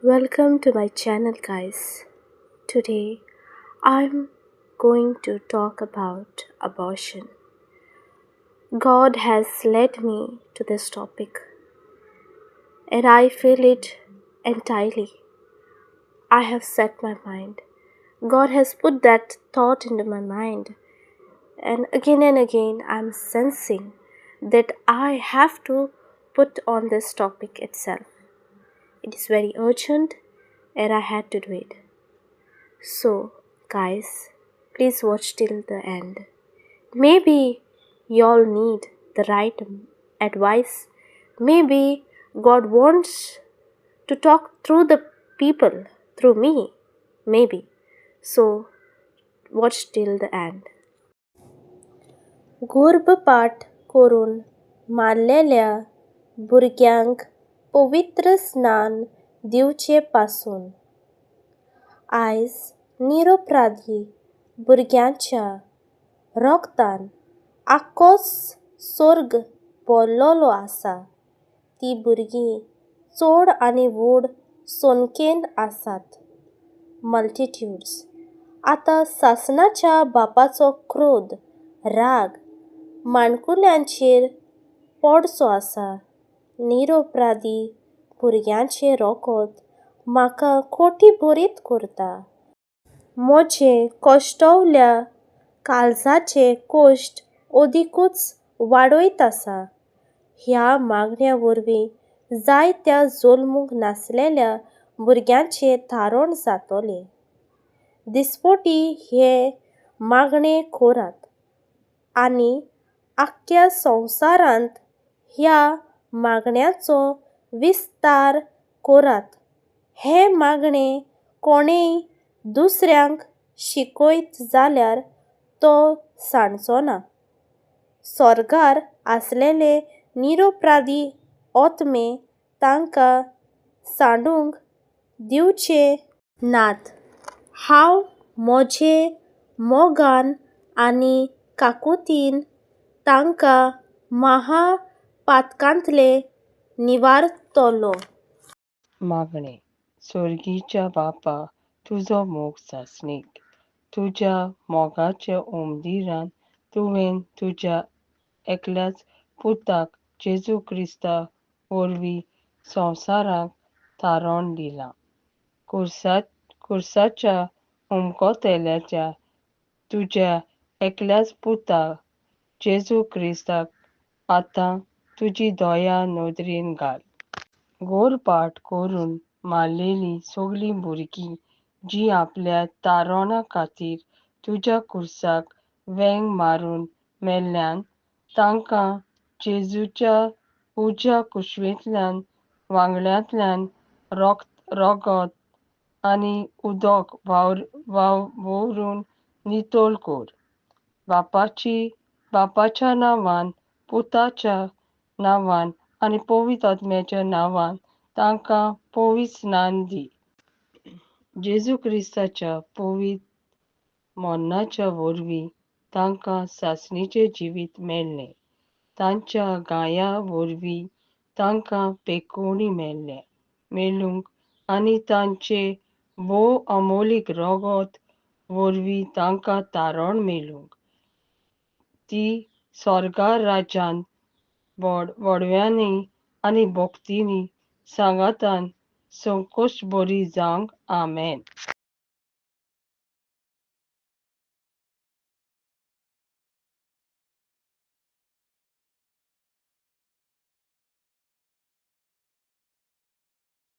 Welcome to my channel, guys. Today I'm going to talk about abortion. God has led me to this topic and I feel it entirely. I have set my mind. God has put that thought into my mind, and again I'm sensing that I have to put on this topic itself. It is very urgent and I had to do it. So guys, please watch till the end. Maybe you all need the right advice. Maybe God wants to talk through the people, through me. Maybe. So watch till the end. गर्भपात करून मारलेल्या भुरग्यांक पवित्र स्नान दिवचे पासून आयज निरपराधी भुरग्यांच्या रोगतान आख्खोच सोर्ग भरलेलो आसा. ती भुरगीं चड आनी व्हड संख्येन आसात, मल्टिट्यूड्स. आतां सासणाच्या बापाचो क्रोध, राग माणकुल्यांचेर पडचो आसा. निरपराधी भुरग्यांचें रोगत म्हाका कोटी बरीत करता. म्हजें कश्टवल्या काळजाचे कश्ट अदिकूच वाडयत आसा. ह्या मागण्या वरवीं जायत्या जल्मूंक नासलेल्या भुरग्यांचें थारण जातलें. दिसपटी हें मागणें करात आनी आख्ख्या संवसारांत ह्या मागण्याचो विस्तार करात. हें मागणें कोणेय दुसऱ्यांक शिकयत जाल्यार तो सांडचो ना. सोर्गार आसलेले निरपराधी आत्मे तांकां सांडूंक दिवचे नात. हांव म्हजे मोगान आनी काकुतीन तांकां महापातकांतले निवारतलो. मागणें. सोर्गीच्या बापा, तुजो मोग सासणीक. तुज्या मोगाच्या उमदिरान तुवें तुज्या एकल्याच पुताक जेजू क्रिस्ता वरवीं संवसाराक थारोवन दिलां. कुर्साच्या उमकोतेल्याच्या तुज्या एकल्याच पुताक जेजू क्रिस्ताक आतां तुजी दया नदरेन घाल. गोरपाट करून मारलेलीं सगळीं भुरगीं जीं आपल्या तारोणा खातीर तुज्या कुर्साक वेंग मारून मेल्ल्यान तांकां जेजूच्या उज्या कुशवेंतल्यान वांगड्यांतल्यान रोगत आनी उदक व्हांवरून नितळ कर. बापाच्या नांवान, पुताच्या नांवान आनी पवित्र आत्म्याच्या नांवान तांकां पवित्र स्नान दी. जेजू क्रिस्ताच्या पवित्र मरणाच्या वरवीं तांकां सासणीचें जिवीत मेळ्ळें. तांच्या गाया वरवीं तांकां पेकोवणी मेळूंक आनी तांचे भोव अमोलीक रोगत वरवीं तांकां तारण मेळूंक. ती सोर्गा राज्यांत व्हडव्यांनी आनी भक्तींनी सांगातान संकोश बरी जावंक. आमेन.